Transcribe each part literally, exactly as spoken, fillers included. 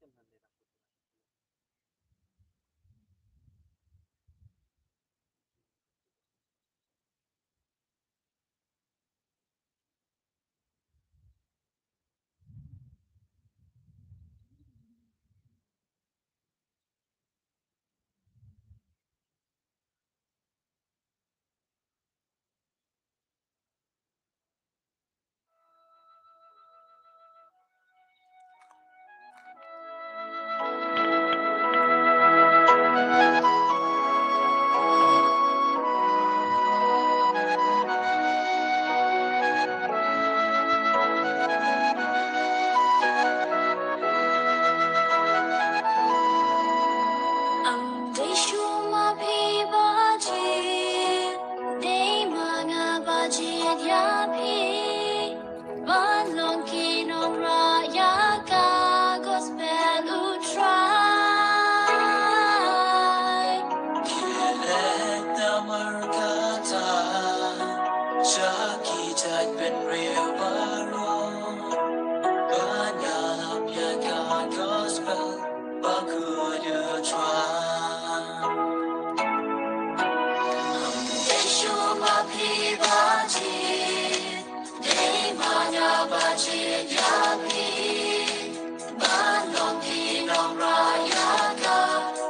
Ang dei shuh ma phi ba jied, dei ma nga ba jied ïa phi. Ban long ki nongrah ïa ka gospel U Trai. Ki leit namar kata sha ki jaitbynriew baroh ban ïalap ïa ka gospel bakhuid U Trai. Dei shuh ma phi ba jied, dei ma nga ba jied ïa phi. Ban long ki nongrah ïa ka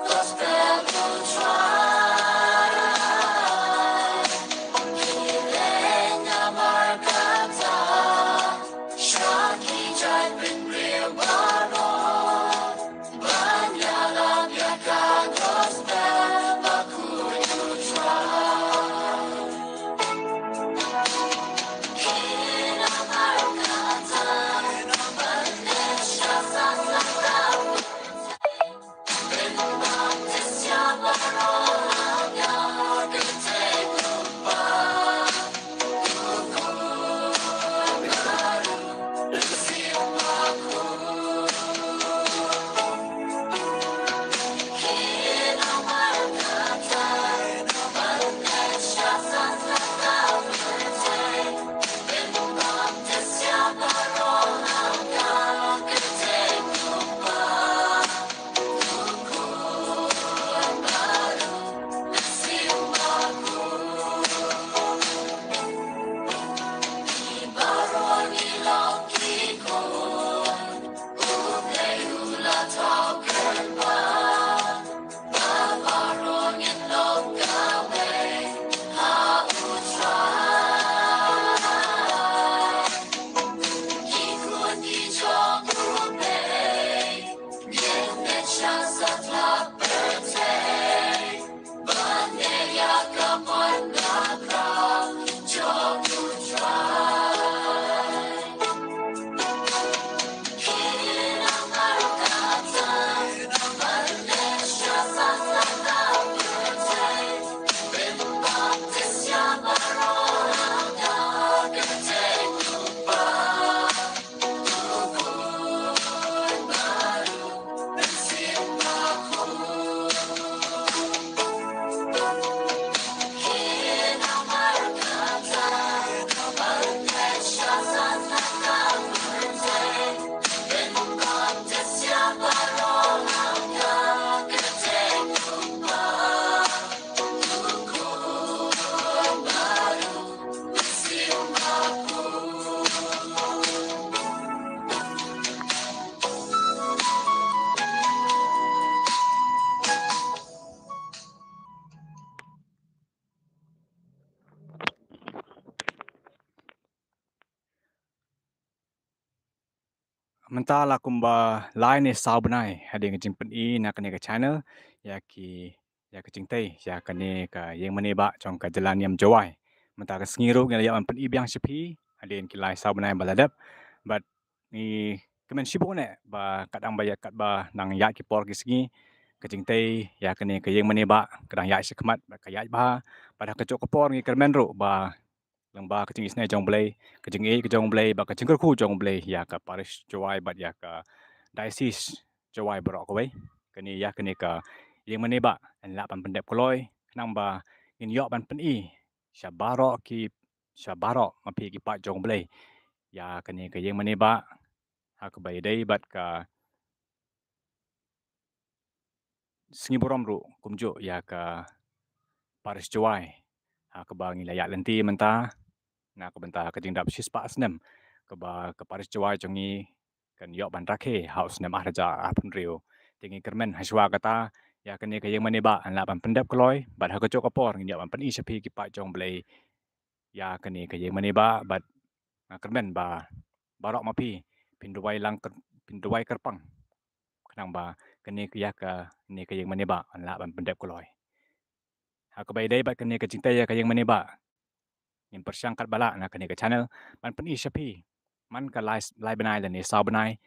gospel U Trai. Ki leit namar kata sha ki jaitbynriew baroh ban ïalap ïa ka gospel bakhuid U Trai. Ki namar kata ban leit sha sahsah ka pyrthei. Mynta la kumba lai ne saw bnai hadien ka jingpyni na kane ka channel ïa ki, ïa ka jingtei ïa kane ka ïing mane ba jong ka jylla niam Jowai. Mynta ka sngi ruh ngi la ïa ban pyni biang sha phi hadien ki lai saw bnai ba la dep. Bad ngi kmen shibun eh ba katba ïa katba nang ïaid ki por ki sngi, ka jingtei ïa kane ka ïing mane ba ka dang ïaid shakhmat bad ka ïaid bha. Bad ha kajuh ka por ngi kyrmen ruh ba lyngba ka jingisynei jong U Blei, ka jingïeit ka jong U Blei bad ka jingkyrkhu jong U Blei ïa ka parish Jowai bad ïa ka diocese Jowai baroh kawei. Kane ïa kane ka ïing mane ba yn lah ban pyndep kloi khnang ba ngin ïoh ban pyni sha baroh ki, sha baroh ma phi ki paid jong U Blei ïa kane ka ïing mane ba ha kaba ïadei bad ka sngi burom ruh kumjuh ïa ka Parish Jowai, ha kaba ngi la ïaid lynti mynta na ka bynta ka jingdap shispah snem kaba ka Parish Jowai jong ngi kan ïoh ban rakhe ha u snem ar hajar arphew hynriew. Te ngi kyrmen ha shuwa kata ïa kane ka ïing mane ba kan lah ban pyndep kloi, bad ha kajuh ka por ngin ïoh ban pyni sha phi ki paid jong U Blei ïa kane ka ïing mane ba, bad nga kyrmen ba baroh ma phi phin duwai lang kyr-, phin duwai kyrpang khnang ba kane ka, ïa kane ka ïing mane ba kan lah ban pyndep kloi. Ha kaba ïadei bad kane ka jingtei ïa ka ïing mane ba, ngin pyrshang katba lah na kane ka channel ban pyni sha phi man ka lai, lai bnai lane saw bnai,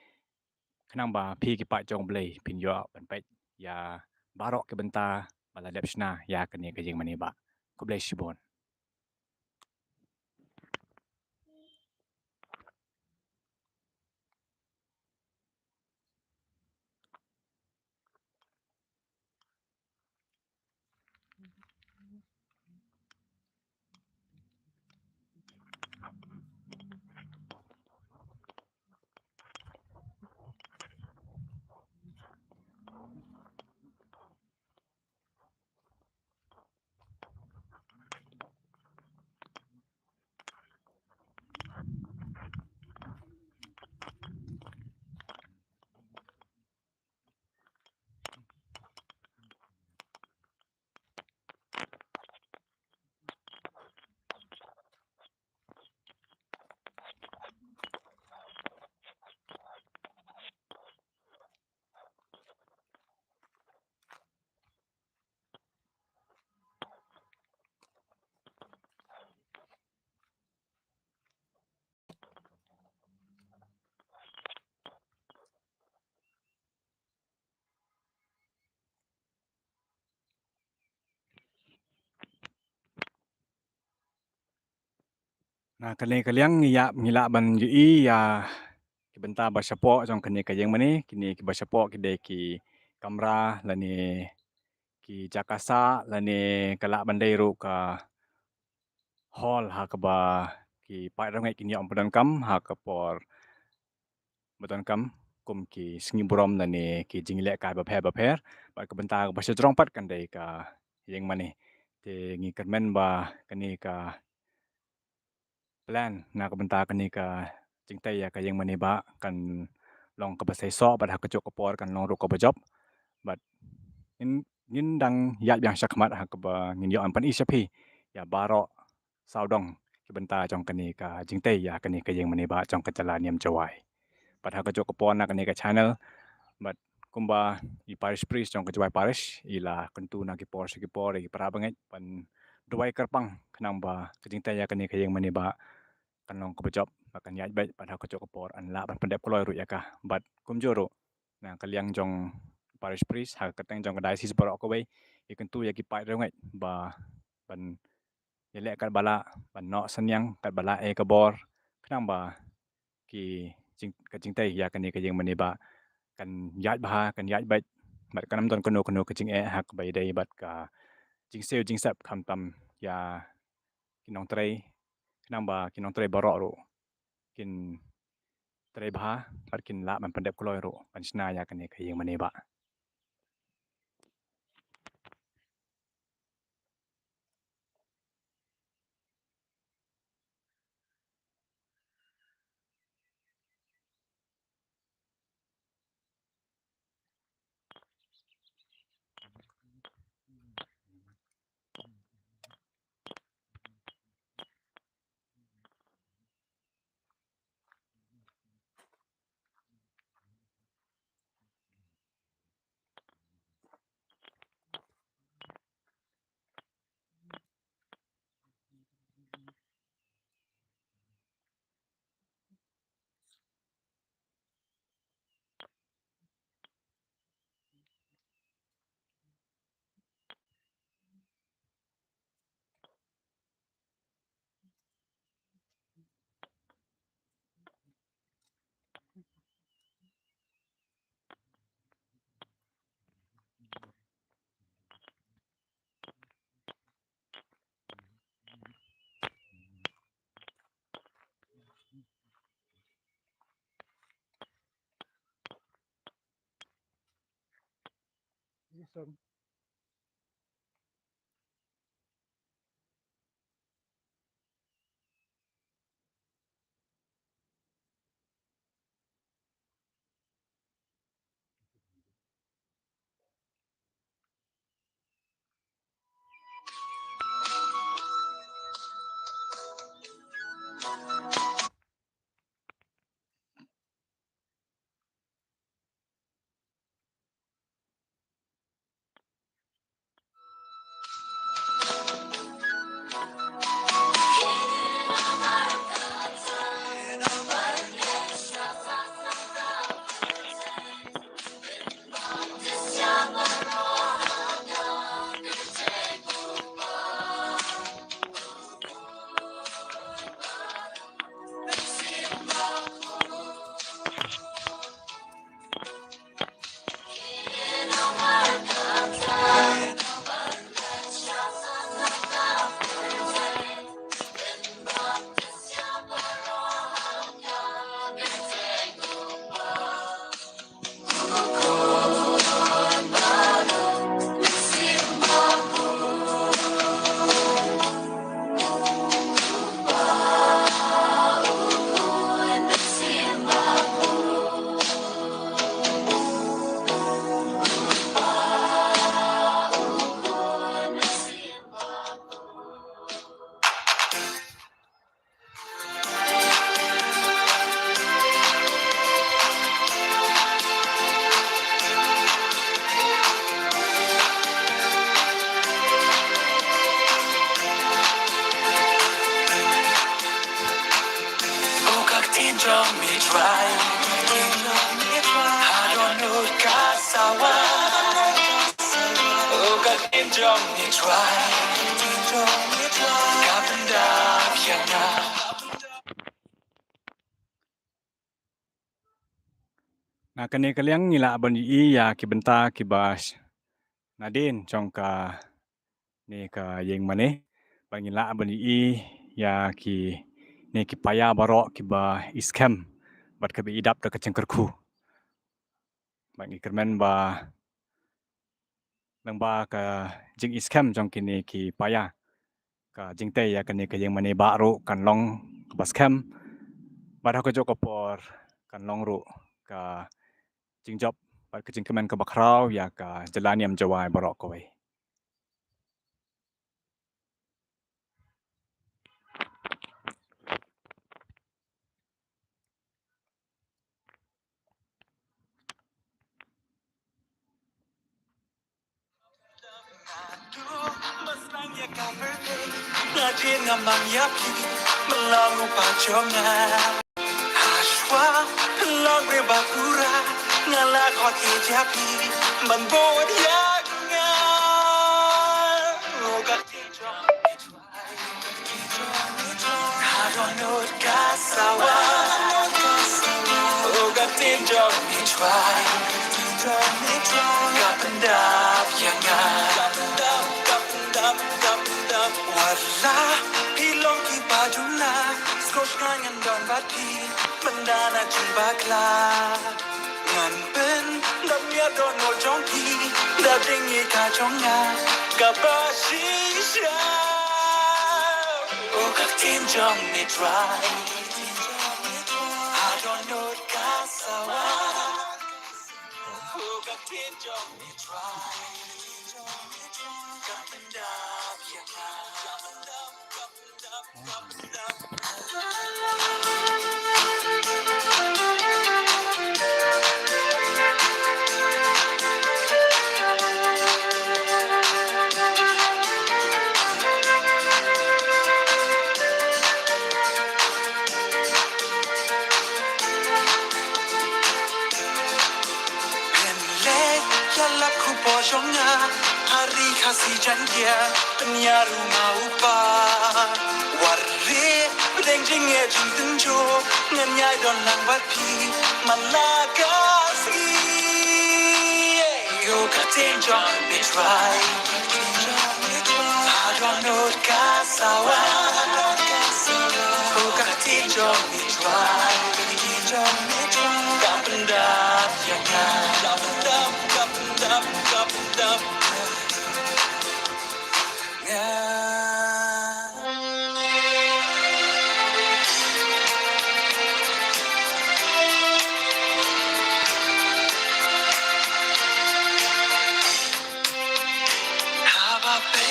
khnang ba phi ki paid jong U Blei phin ïoh ban peit ïa baroh ki bynta ba la dep shna ïa kane ka ïing mane ba. Khublei shibun. Na kane ka liang ngi ïa, ngi lah ban ïohi ïa ki bynta ba shapoh jong kane ka ïing mane, kine kiba shapoh ki dei ki kamra lane ki jaka sah lane ka lah ban dei ruh ka hall ha kaba ki paid riewngeit kin ïoh ban pyndonkam ha ka por ba donkam kum ki sngi burom lane ki jingïalehkai bapher bapher. Bad ka bynta kaba shajrong pat kan dei ka ïing mane. Te ngi kyrmen ba kane ka plan na ka bynta kane ka jingtei ïa ka ïing mane ba kan long kaba seisoh bad ha kajuh ka por kan long ruh kaba jop. Bad ngin, ngin dang ïaid biang shakhmat ha kaba ngin ïoh ban pyni sha phi ïa baroh sawdong ki bynta jong kane ka jingtei ïa kane ka ïing mane ba jong ka jylla Niam Jowai. Bad ha kajuh ka por na kane ka channel bad kumba i parish priest jong ka Jowai parish i la kyntu na ki por sha ki por ïa ki para bangeit ban duwai kyrpang khnang ba ka jingtei ïa kane ka ïing mane ba kan long kaba jop, ba kan ïaid beit, bad ha kajuh ka por yn lah ban pyndep kloi ruh ïa ka. Bad kumjuh ruh na ka liang jong parish priest ha ka kyrteng jong ka diocese baroh kawei, i kyntu ïa ki paid riewngeit ba ban ïaleh katba lah, ban noh synñiang katba lah, eh, ka bor khnang ba ki jing, ka jingtei ïa kane ka ïing mane ba kan ïaid bha, kan ïaid beit, bad kan ym don kano kano ka jingeh ha kaba ïadei bad ka jingsiew jingsep khamtam ïa ki nongtrei, khnang ba ki nongtrei baroh ruh kin trei bha bad kin lah ban pyndep kloi ruh ban shna ïa kane ka ïing mane ba. Isong. Na kane ka liang ngi lah ban ïohi ïa ki bynta kiba sh-, nadien jong kane ka ïing mane. Bad ngi lah ban ïohi ïa kine ki paia baroh kiba i skhem bad kiba i dap da ka jingkyrkhu. Bad ngi kyrmen ba lyngba ka jingïaskhem jong kine ki paia, ka jingtei ïa kane ka ïing mane bah ruh kan long kaba skhem. Bad ha kajuh ka por kan long ruh ka jingjop bad ka jingkmen kaba khraw ïa ka jylla niam Jowai baroh kawei. Ngan pyndap ïa dohnud jong phi da jingïeit ka jong nga kaba shisha. O ka ktien jong me Trai, ha dohnud ka sawa. O ka ktien jong me Trai, ka pyndap ïa nga. Pynleit ïa la khubor jong nga ha ri Khasi Jaiñtia, pynïaid ruh ma u pa. Wat ri pdeng jingeh jingtynjuh, ngan ïai don lang bad phi man la ka sngi. Ïa ka ktien jong me Trai, ha dohnud ka sawa. Ïa ka ktien jong me Trai, ka pyndap ïa nga. Ka pyndap, ka pyndap, ka pyndap.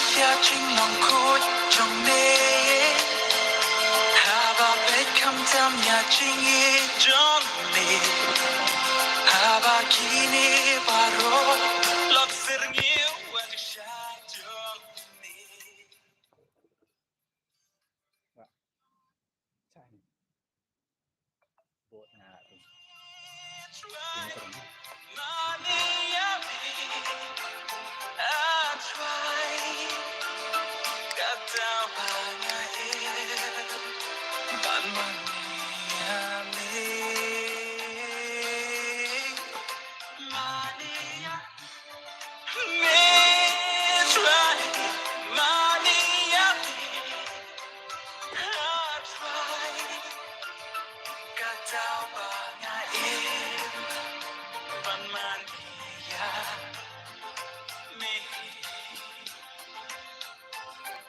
Ïa jinglong khuid jong me, haba peit khamtam ïa jingïeit jong me, haba kine baroh long syrngiew ha ka shai jong me.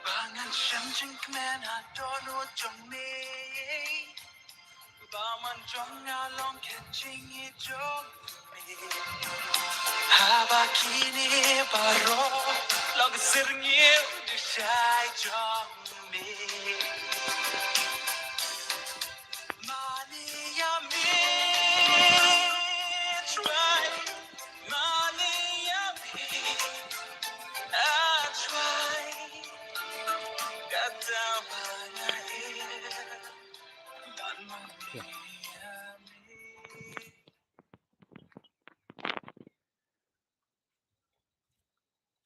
Ba ngan shem jingkmen ha dohnud jong me. Ba man jong nga long ka jingïeit jong me. Haba kine baroh long syrngiew ha ka shai jong me. Mane ïa me, Trai. Mane ïa me, ah, Trai. Kata ba nga im. Ban mane ïa me.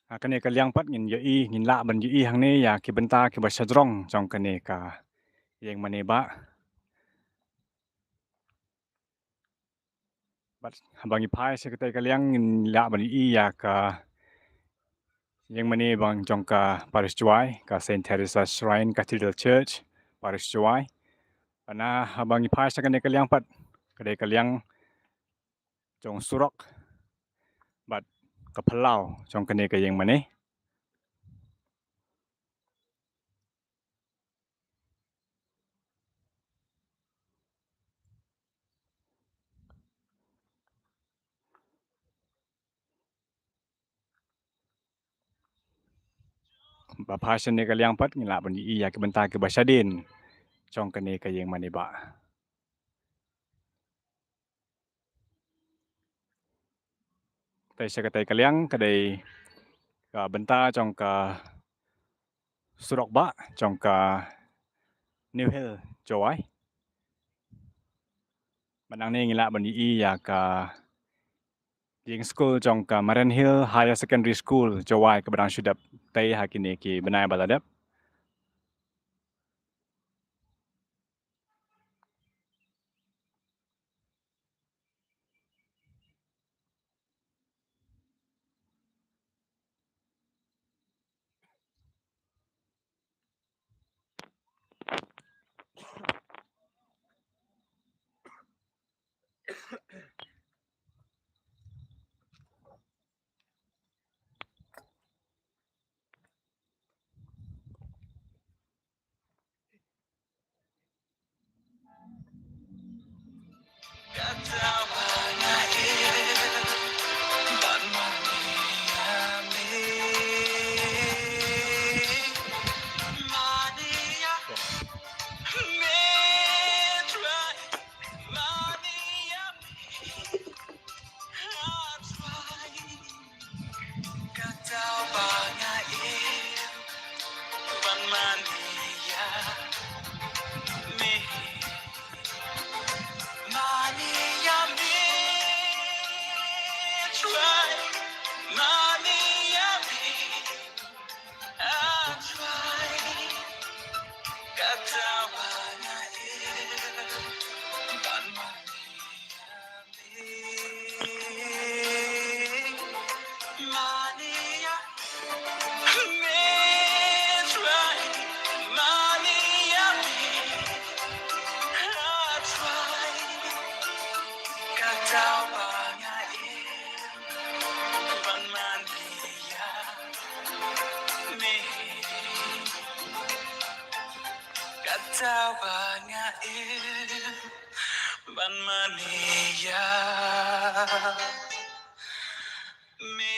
Ha kane ka liang pat ngin ïohi, ngin lah ban ïohi hangne ïa ki bynta kiba shajrong jong kane ka ïing mane bah. Bad haba ngi phai sha katei ka liang ngin lah ban ïohi ïa ka ïing mane ba jong ka Parish Jowai, ka Saint Teresa Shrine Cathedral Church, Parish Jowai. Bad na haba ngi phai sha kane ka liang pat, ka dei ka liang jong surok bad ka phyllaw jong kane ka ïing mane. Ba phai sha kane ka liang pat ngin lah ban ïohi ïa ki bynta kiba shadien jong kane ka ïing mane bah. Tei sha katei ka liang ka dei ka bynta jong ka surok bah jong ka New Hill Jowai. Bad nangne ngin lah ban ïohi ïa ka ïing skul jong ka Marianhill Higher Secondary School Jowai kaba dang shu dep tei ha kine ki bnai ba la dep. Kata ba nga im ban mane ïa me. Mane ïa me, Trai. Mane ïa me, ah, Trai. Kata ba nga im ban mane ïa me. Kata ba nga im ban mane ïa me.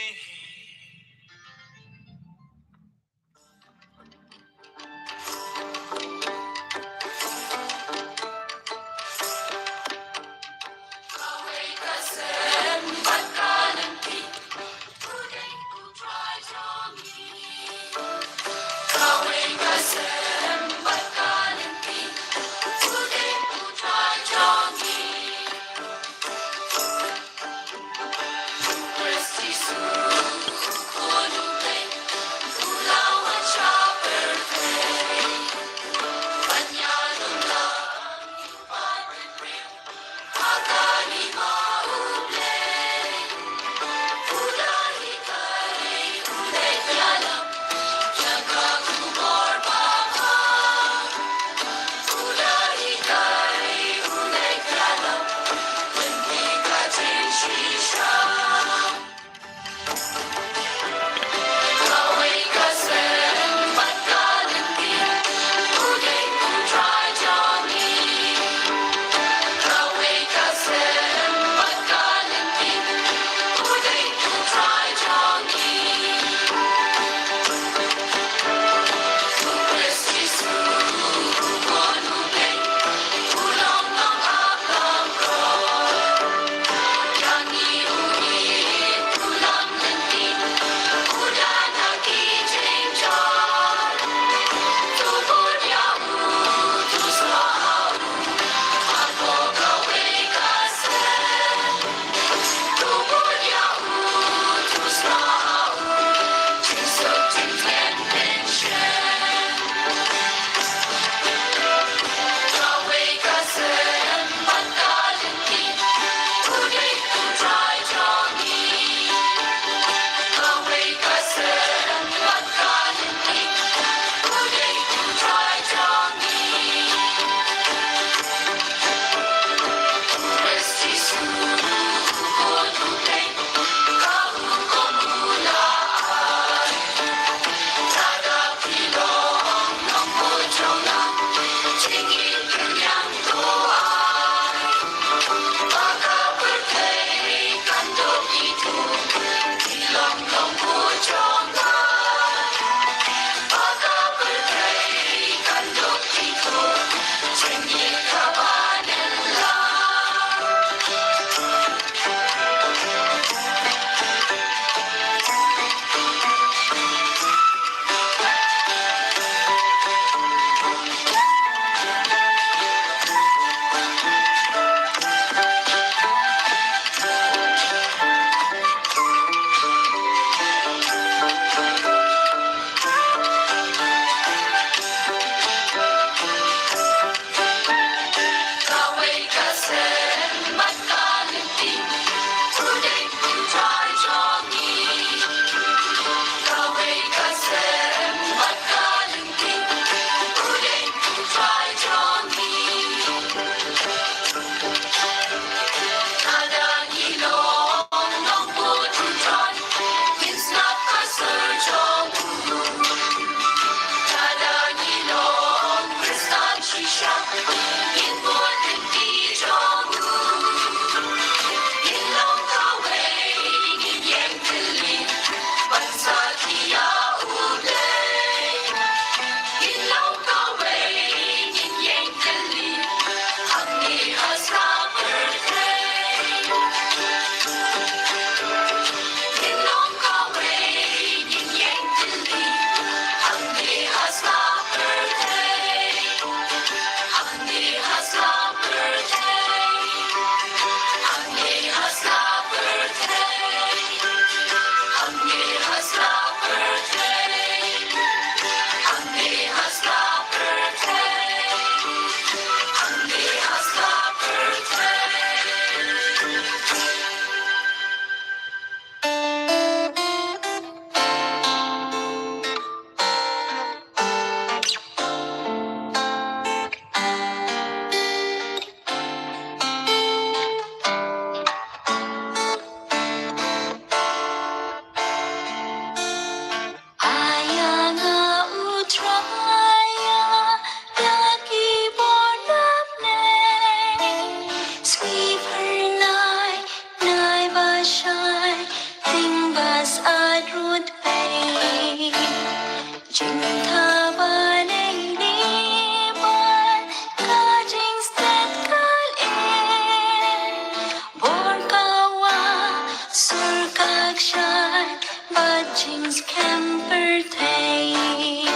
Jingskhem pyrthei.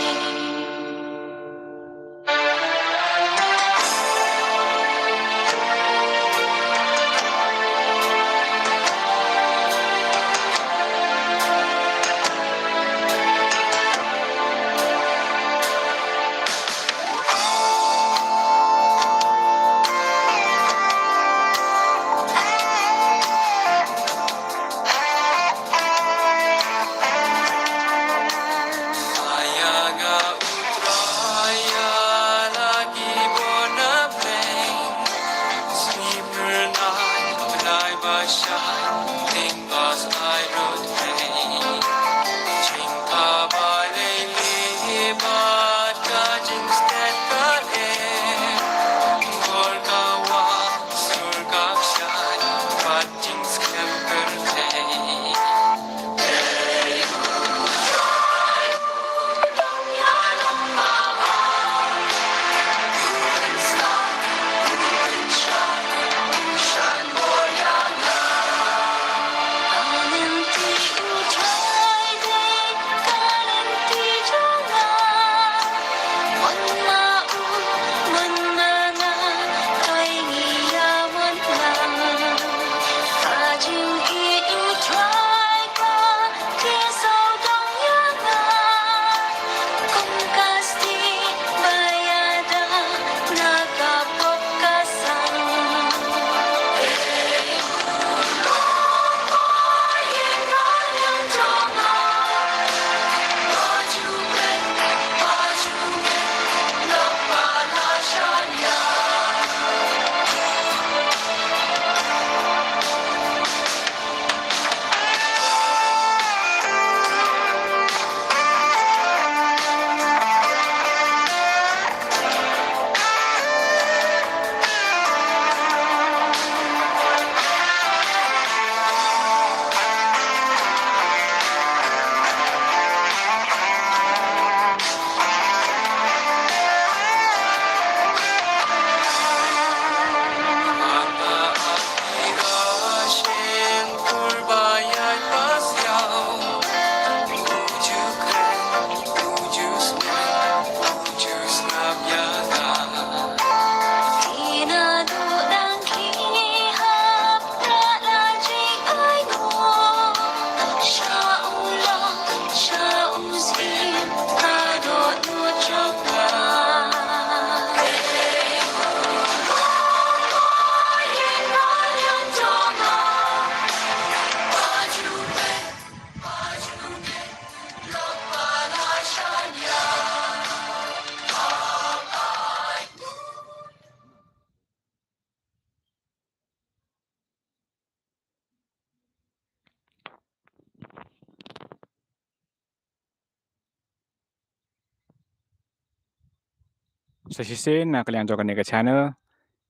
Sa shisien na ka liang jong kane ka channel,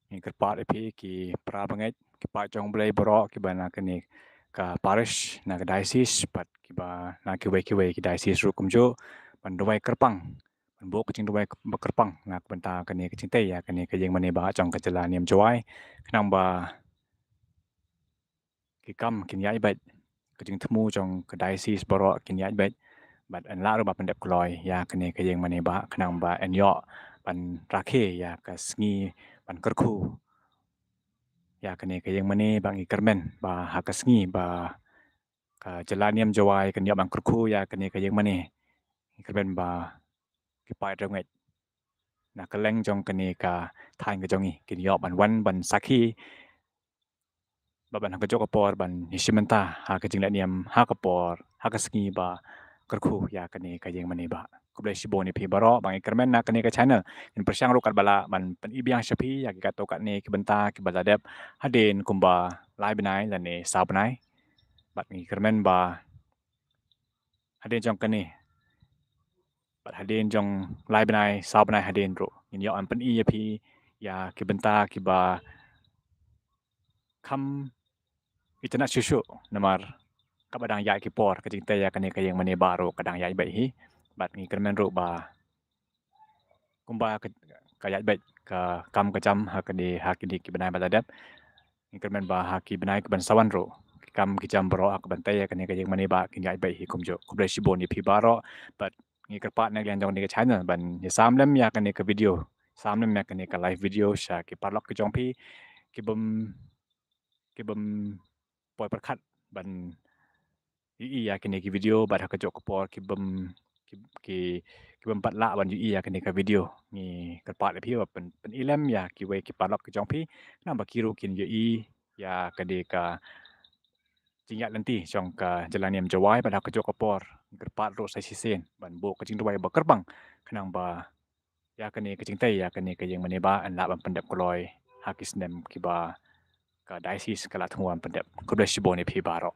ngi kyrpad ïa phi ki para bangeit, ki paid jong U Blei baroh kiba na kane ka parish, na ka diocese, bad kiba na kiwei kiwei ki diocese ruh kumjuh, ban duwai kyrpang, ban buh ka jingduwai kyrpang na ka bynta kane ka jingtei ïa kane ka ïing mane ba jong ka jylla Niam Jowai, khnang ba ki kam kin ïaid beit, ka jingthmu jong ka diocese baroh kin ïaid beit, bad yn lah ruh ba pyndep kloi ïa kane ka ïing mane ba, khnang ba yn ïoh ban rakhe ïa ka sngi ban kyrkhu ïa kane ka ïing mane ba. Ngi kyrmen ba ha ka sngi ba ka jylla Niam Jowai kan ïoh ban kyrkhu ïa kane ka ïing mane, ngi kyrmen ba ki paid riewngeit na kylleng jong kane ka thaiñ ka jong ngi kin ïoh ban wan ban sakhi ba ban ha kajuh ka por ban ïashim bynta ha ka jingleh niam ha ka por, ha ka sngi ba kyrkhu ïa kane ka ïing mane ba. Khublei shibun ïa phi baroh ba ngi kyrmen na kane ka channel, ngin pyrshang ruh katba lah ban pyni biang sha phi ïa ki katto katne ki bynta kiba la dep hadien kumba lai bnai lane saw bnai. Bad ngi kyrmen ba hadien jong kane, bad hadien jong lai bnai saw bnai hadien ruh, ngin ïoh ban pyni ïa phi ïa ki bynta kiba kham itynnad shuh shuh, namar kaba dang ïaid ki por, ka jingtei ïa kane ka ïing mane ba ruh ka dang ïaid beit hi. Bad ngi kyrmen ruh ba kumba ka, ka ïaid beit ka kam ka jam ha kane, ha kine ki bnai ba la dep, ngi kyrmen ba ha ki bnai ki ban sa wan ruh kam ki jam baroh ha ka bynta ïa kane ka ïing mane bah kin ïaid beit hi kumjuh. Khublei shibun ïa phi baroh. Bad ngi kyrpad na ka liang jong kane ka channel ban ïa sam lem ïa kane ka video, sam lem ïa kane ka live video sha ki paralok ki jong phi ki bym ki bym poi pyrkhat ban ïohi ïa kine ki video bad ha kajuh ka por ki bym ki ki ki bym pat lah ban ïohi ïa kine ki video. Ngi kyrpad ïa phi ba pyn pyn-i lem ïa kiwei ki paralok ki jong phi khnang ba ki ruh kin ïohi ïa kane ka jingïaid lynti jong ka jylla niam Jowai bad ha kajuh ka por ngi kyrpad ruh sa shisien ban buh ka jingduwai ba kyrpang khnang ba ïa kane ka jingtei ïa kane ka ïing mane bah yn lah ban pyndep kloi ha ki snem kiba ka diocese ka la thungwam pyndep. Khublei shibun ïa phi baroh.